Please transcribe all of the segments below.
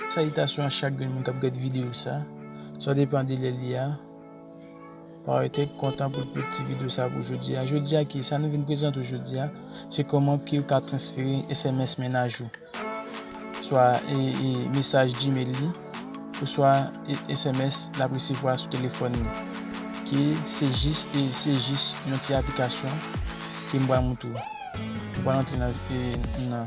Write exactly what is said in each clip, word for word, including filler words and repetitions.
Salitasyon a chak grenn moun k ap gade videyo sa. Sa depann de lè li a. Parèt kontan pou, pou ti videyo sa pou jodi a. Jodi a ki sa nou vin prezante w jodi a, se kòman ke w ka transfere S M S mennaj ou. Swa, e, e, mesaj Gmail li, oswa, e, S M S l ap resevwa sou telefòn li. Ke se jis, e, se jis yon ti aplikasyon ke m pral montre w. M pral antre nan, e, nan,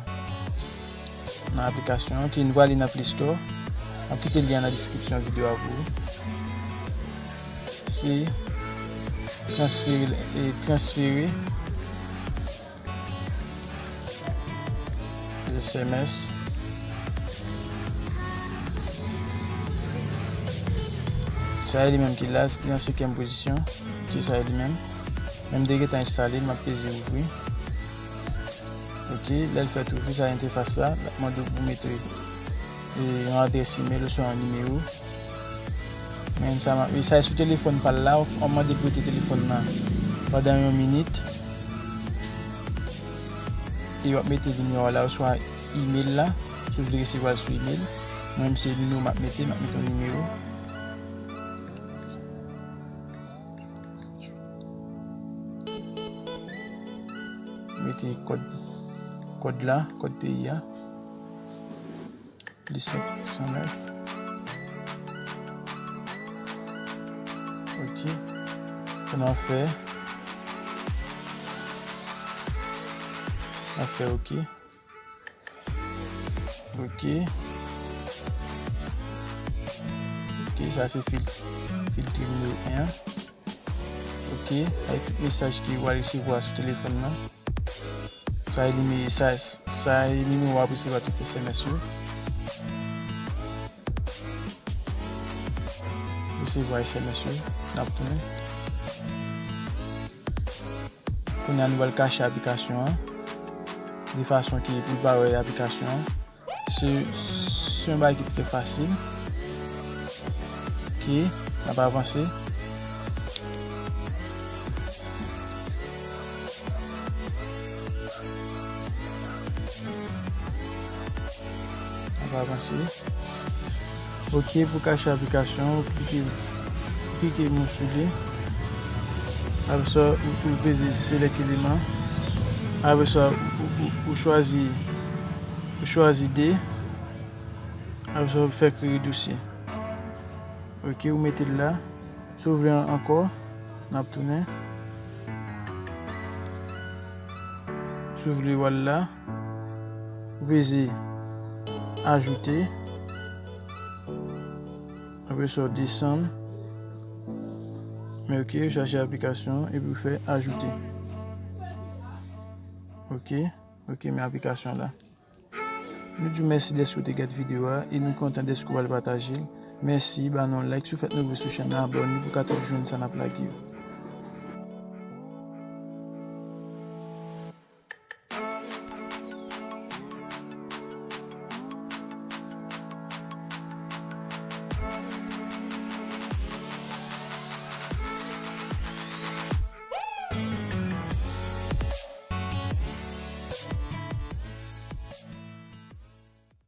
nan aplikasyon an, ke nou prale nan Play Store. M ap kite lyen an nan deskripsyon videyo a pou ou. Se transfere, e, transfere S M S. Sa e li menm ki la, li an senkyèm pozisyon. Ok, sa e li menm. Men m te gentan enstale l, m ap peze ouvri. Ok, lè l fèt ouvri, sa entèfas la, l ap mande w pou mete, e, yon adrès imèl oswa yon nimewo. Men sa, m ap, e, sa e sou telefòn pa l la, w ap mande pou mete telefòn nan pandan yon minit. E w ap mete nimewo a la oswa imèl la, si w vle resevwa l sou imèl. Mwen menm se nimewo m ap mete, m ap mete yon nimewo. Mete kòd, kòd la, kòd peyi a. Plis senk san nèf. Ok. Kounye a fè. N ap fè ok. Ok. Ok, sa se fil-, filtre nimewo en an. Ok, avèk tout mesaj ke w al resevwa sou telefòn nan. Sa e nimewo, sa, sa e nimewo w ap resevwa tout S M S yo. Resevwa S M S yo, n ap tounen. Kounye a nou pral kache aplikasyon an, de fason ke pou l pa wè aplikasyon an. Se, se yon bagay ki trè fasil. Ok, n ap avanse. N ap avanse. Ok, pou kache aplikasyon, ou klike, ou klike nou sou li. Apre sa, ou, ou peze select eleman. Apre sa, ou, ou, ou, ou chwazi, ou chwazi de. Apre sa, ou fè kreye dosye. Ok, ou mete l la. Si w vle ankò, n ap tounen. Si w vle w al la, ou peze ajoute. Apre sa, w desann. Men ok, ou chache aplikasyon epi w fè ajoute. Ok, ok, men aplikasyon la. Nou di w mèsi dèske w te gade videyo a e nou kontan dèske w al pataje l. Mèsi, ba nou yon like si w fèk nouvo sou chèn nan, abòne pou w ka toujou jwenn sa n ap lage yo.